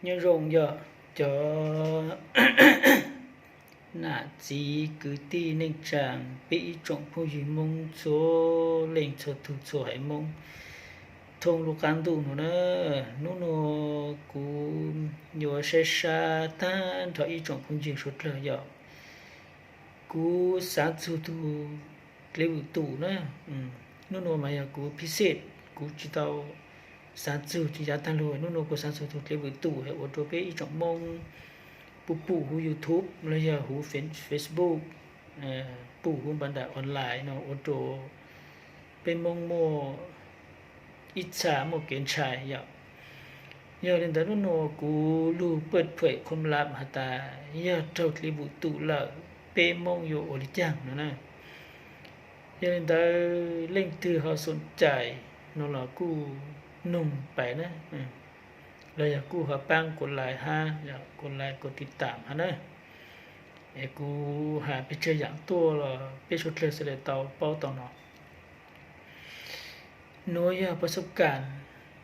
Nyob zoo yog cov nam txiv kwv tij neej tsaa, peb ib tsoom phooj ywg Moob txhua leej txhua tug txhua haiv Moob thoob lub qaab ntuj nuav na. Nub nuav kuv yuav saib sab taag nrho ib tsoom phooj ywg suav dlawg yog kuv xaav txug tug dlev vwm tum na. Nub nuav mas yog kuv phib xej, kuv tsi tau xaav txug tsi yaav taag lug. Nub nuav kuv xaav txug tug dlev vwm tum es ua rua peb ib tsoom Moob pum pum huv YouTube los yog huv Facebook, pum huv npav nram online no ua rua peb Moob muaj ib txha muaj kev ntshai yom. Yog li ntawd nub nuav kuv lug paj phuem khom lab has tas yog raug dlev vwm tum lawm peb Moob yuav ua li caag no na. Yog li ntawd leej twg ho xoom cais no los kuj noog pais na, los yog kuj ho paab kuv lais hab, kuv lais kuv tiv tam hab na. Es kuv has peb tsawg yaam tuaj los peb suav dlawg xaav le tau paub tau no. Nuav yog pas xub kam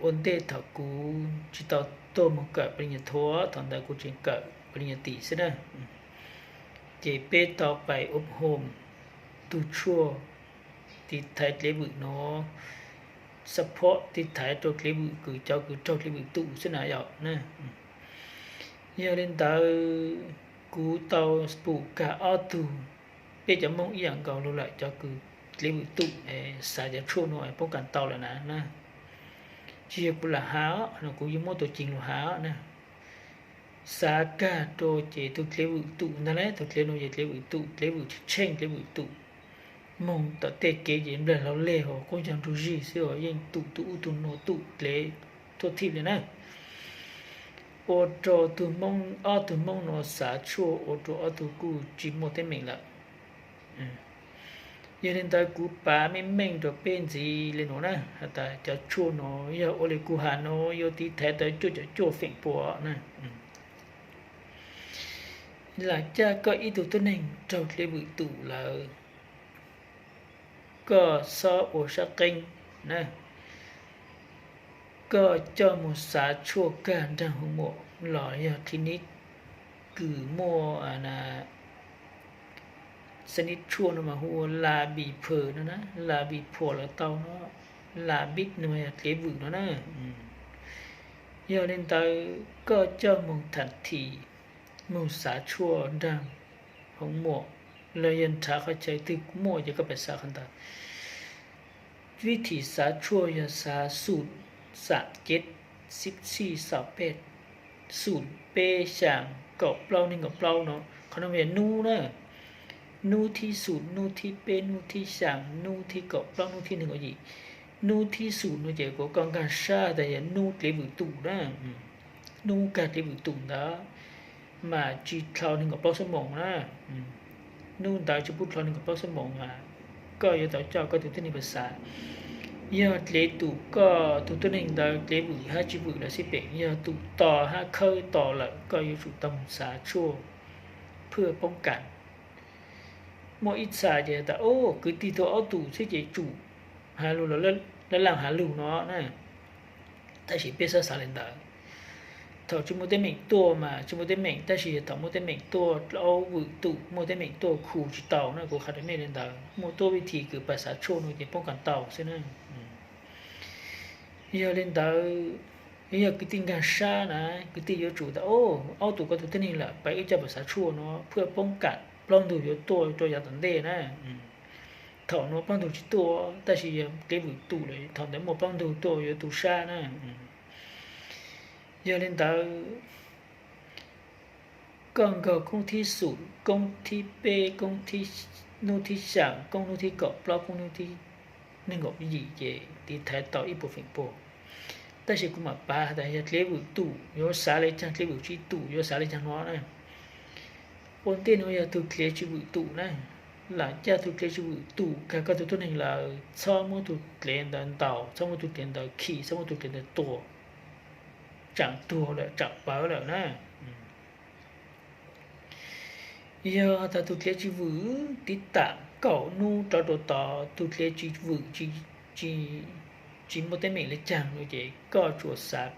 ua ntej thaum kuv tsi tau tuaj moog kawm palinya thuv, thaum ntawd kuv tseem kawm palinya tim xwb na. Ces peb tau pais ua hom tug tshuaj tiv thaiv dlev vwm nuav, support tiv thaiv rau dlev vwm kws cov kws raug dlev vwm tum xwb na yom. Yog li ntawd kuv tau pum kag ob tug, peb cov Moob ib yaam nkaus lug lawm cov kws dlev vwm tum, xav cov tshuaj nuav poob kas tau lawm na. Tsi yog kuv lam has, kuv yuav muab tuam ceeg lug has na. Xav kag rua ces tug dlev vwm tum ntag le, tug dlev nuav yog dlev vwm tum, dlev vwm tsheej, dlev vwm tum. Moog tom tej kev ces nplawg hlau leg hos quab ncaug nrug zig xwb os, yeej tum tug ub tug nuav, tum dlev tuaj thij li na. Ua rua tug Moob, ob tug Moob nuav xav tshuaj ua rua ob tug kuj tsi muaj teeb meem lawm. Yog li ntawd kuv pav meej meej rua peb ntxiv le nuav na, has tas cov tshuaj nuav yog ua li kuv has nuav yuav tiv thaiv tau cuaj caum cuaj feem pua na. Lam caj koj ib tug tuab neeg raug dlev vwm tum lawm, koj xob ua sab qeeb na. Koj coj moog xav tshuaj kag nraag hoo muam los yog clinic kws muaj xab nib tshuaj no mas hu ua la bi pha no na, la bi pha los tau no, la bib no yog dlev vwm no na. Yog li ntawd koj coj moog tham thim, moog xav tshuaj nraag hoo muam, los yog nrhav qhov chaw twg muaj ces koj pab xav qhov ntawd. Vib thim xav tshuaj yog xav xum, xam cev, xib xij, xaum pej, xum peb xyaa kaum plaub neeg nkaum plaub no. Qhov no yog nub na, nub thib xum, nub thib peb, nub thib xyaa, nub thib kaum plaub, nub thib neeg nkaum yim. Nub thib xum no ces kuv kom koj nkaag sab tas yog nub dlev vwm tum na. Nub kag dlev vwm tum ntawd mas tsi dlhau neeg nkaum plaub xuab moos na. Nub ntawd tsi pub dlhau neeg nkaum plaub xuab moos mas koj yuav tau coj koj tug tuab neeg pab xav. Yog dlev tum koj tug tuab neeg ntawd dlev vwm hab tsi vwm lawm xij peem, yog tum tos hab khawb tos lawm koj yuav tsum tau moog xav tshuaj phwj poob kas. Muaj ib txha ces tas, o, kwv tij tuag ob tug xwb ces tsum has lug los laj laj has lug no na. Tab sis peb xob xav le ntawd. Thaum tsi muaj teeb meem tuaj mas tsi muaj teeb meem, tab sis thaum muaj teeb meem tuaj, aub vwm tum muaj teeb meem tuaj khu tsi tau na. Kuv qha rua mej le ntawd, muaj tuab vib thim kws pab xav tshuaj no ces poob kas tau xwb na. Yog li ntawd, yog kwv tij nkaag sab na, kwv tij yuav tsum tas, o, aub tus koj tug tuab neeg lawm, pab wb coj pab xav tshuaj no phwj poob kas, plaub ntug yuav tuaj rua yav tom ntej na. Thaum nuav plaub ntug tsi tuaj, tab sis yog dlev vwm tum lawm, thaum ntawd muaj plaub ntug tuaj yuav tu sab na. Yog li ntawd, koj nkaug koob thib xum, koob thib peb, koob thib, nub thib xyaa, koob nub thib kaum plaub, koob nub thib neeg nkaum yim ces tiv thaiv tau ib puas feem pua. Tab sis kuv mam pav has tas yog dlev vwm tum yuav xav le caag, dlev vwm tsi tum yuav xav le caag no na. Ua ntej nuav yog tug dlev tsi vwm tum na. Lam caj tug dlev tsi vwm tum kag koj tug tuab neeg lawm, txhob muab tug dlev ntawd ntaus, txhob muab tug dlev ntawd khi, txhob muab tug dlev ntawd tua, tsaam tuag lawm, tsaam pawv lawm na. Yog tas tug dlev tsi vwm, tiv tam kaum nub rov rua tod tug dlev tsi vwm, tsi muaj teeb meem le caag no ces koj tsuas xav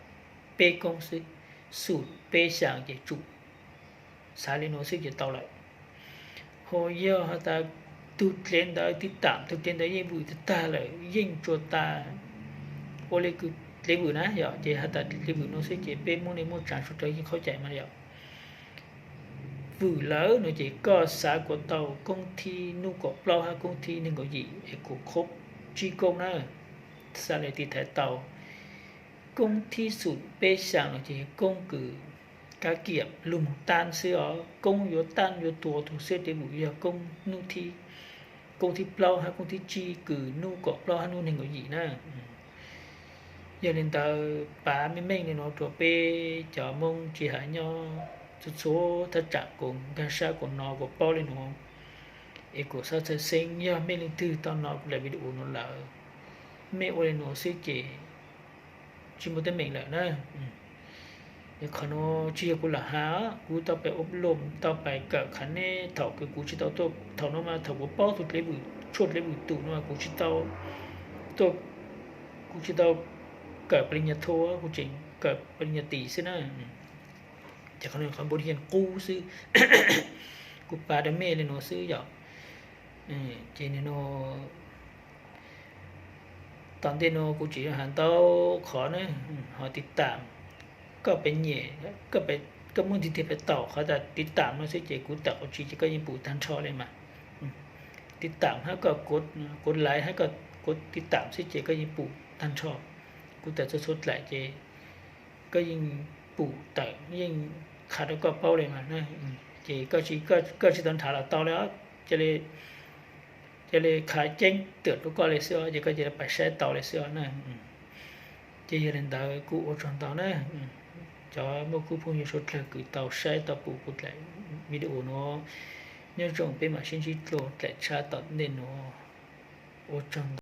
peb koob xwb. xum peb xyaas ces tsum xav li nuav xwb ces tau lawm. Ho yog has tas tug dlev ntawd tiv tam tug dlev ntawd yeej vwm tag tag lawm, yeej tsuas tas ua le kws dlev vwm na yom, ces has tas dlev vwm nuav xwb ces peb muab nej muab tsav sua rau yeej khaub cai mas yom. Vwm lawm no ces koj xav kuas tau koob thib nub kaum plaub hab koob thib neeg nkaum yim es kuas khob tsib koob na, xav le tiv thaiv tau. Koob thib xum peb xyaas no ces yog koob kws kab kiam lug moog taab xwb os, koob yuav taab yuav tua tug xwb, dlev vwm yog koob nub thib, koob thib plaub hab koob thib tsib kws nub kaum plaub hab nub neeg nkaum yim na. Yog li ntawd pav meej meej li nuav rua peb cov Moob tsis has nyob txhua txhua thaj tsam kuas nkaag sab kuas nov kuas paub li nuav, es kuas xav txhawj xeeb yog mej leej twg tau nov kuv daim video nuav lawm, mej ua li nuav xwb ces tsis muaj teeb meem lawm na. Qhov nuav tsis yog kuv lam has, kuv tau pais ua lum tau pais kawm qhov neb thaum kws kuv tsis tau tuaj, thaum nuav mas thaum kuv paub tug dlev vwm, tshuaj dlev vwm tum nuav kuv tsis tau tuaj, kuv tsis tau kawm palinyathu, kuv tseem kawm palinyati xwb na. Ces qhov nuav qhov npu yeej qub xwb, kuv pav rua mej li nuav xwb yom. Ces nuav tom ntej nuav kuv tsis has ntau qhov na, ho tiv tam, koj pab nyem, koj muab ntiv tiag pab taum qhov tas tiv tam nuav xwb ces kuv tawm qhov tsis ces koj yeej pum tag nrho li mas. Tiv tam hab koj kuv laiv hab koj kuv tiv tam xwb ces koj yeej pum tag nrho. Kuv tawm txhua txhua dlaim ces koj yeej pum tawm yeej qha rua koj paub li mas. Ces koj tsis tau nrhav los tau li, cia li qha ceeb tuam rua koj li xwb os, ces koj cia li pais saib tau li xwb os na. Ces yog li ntawd kuv ua tsaug ntau na, cov muaj kuj phooj ywg suav dlawg kws tau saib tau pum kuv dlaim video nuav, nyob zoo peb mam sib ntsib dlua dlaim tshaj tom ntej nuav. Ua tsaug